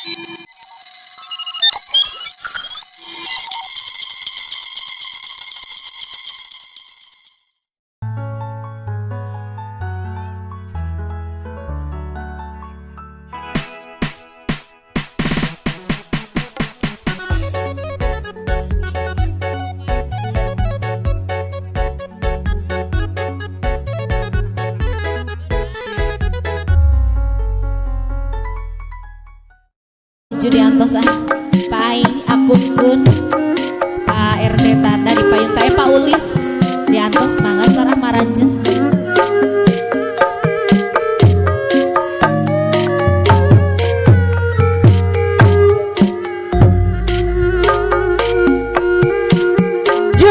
Di antos ah Pai Akun Pak RT tanda di payun tae Pak Ulis di antos mangga sarah maranjen.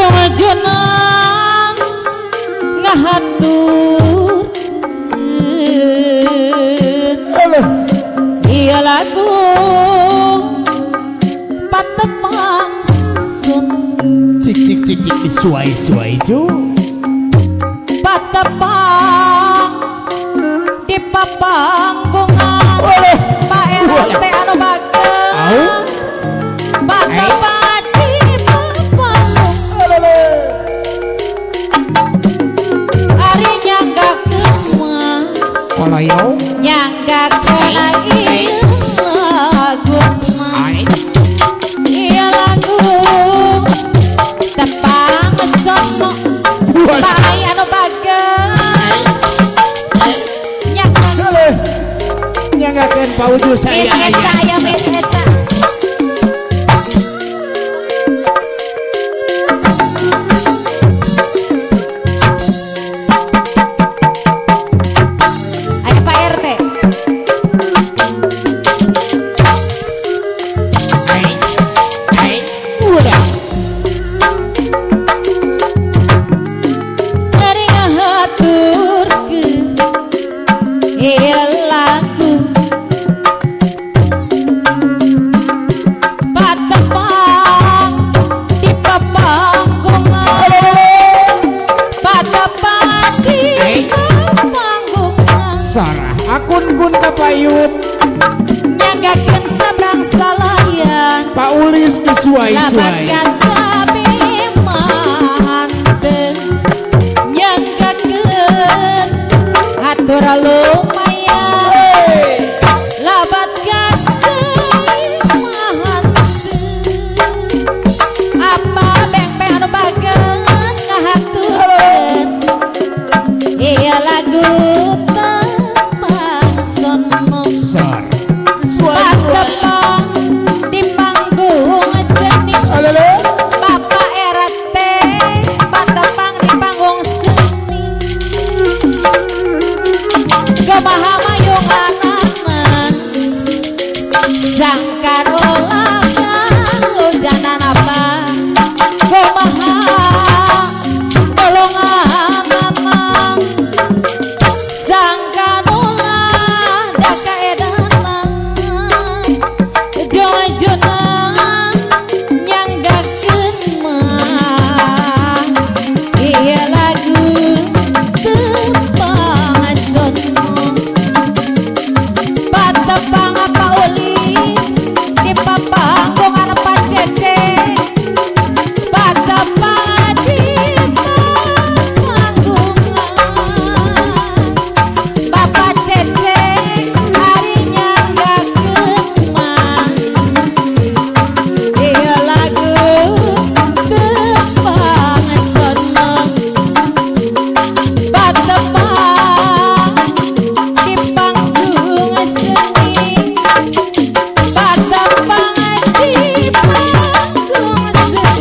Jumajunan ngahaturkeun ieu lagu patepang sun cik cik cik cik suai suai ju patepang di papanggungan Pak RT anu bageur patepang di papanggungan ari nyanggakeun mah koloyo nyanggakeun ieu lagu mah ieu lagu tepang sono Pak anu bageur nyanggakeun nyanggakeun Pak Uju saya Miss Eca ya Miss Eca. Ayo Pak RT. Ari ngahaturkeun ieu lagu patepang di papanggungan patepang di papanggungan sarah akun kun kapayun nyanggakeun sabrang salayan Pak Ulis disuai-suai nyanggakeun hatur lumayan labat kasih apa beng-beng anu bageur ngahaturkeun ieu lagu tepang sono patepang di panggung seni Bapak RT patepang di panggung seni kumaha mayunganana sangkan ulah hujanan apa kumaha tolonganana sangkan ulah da kaedanan jojonan nyanggakeun mah ieu lagu tepang sono patepang Pak Ulis di papanggungan Pak Cece patepang di papanggungan Bapak Cece ari nyanggakeun mah ieu lagu tepang sono patepang di panggung seni patepang di panggung seni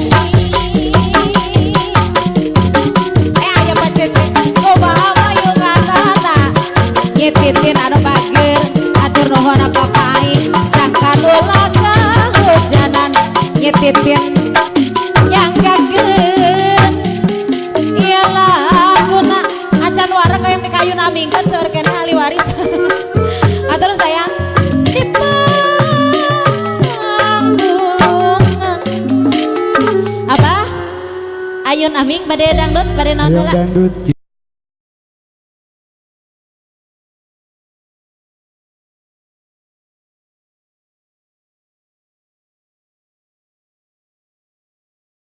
aya Pak Cece kumaha mayunganana nyititin anu bageur atur nuhun Bapak aing sangkan ulah kahujanan nyititin nyanggakeun ieu laguna acan wareg aya di kayu namingkeun seueur keneh ahli waris atur sayang di panggungan apa ayun aming bade dangdut bade naon heula. Dangdut.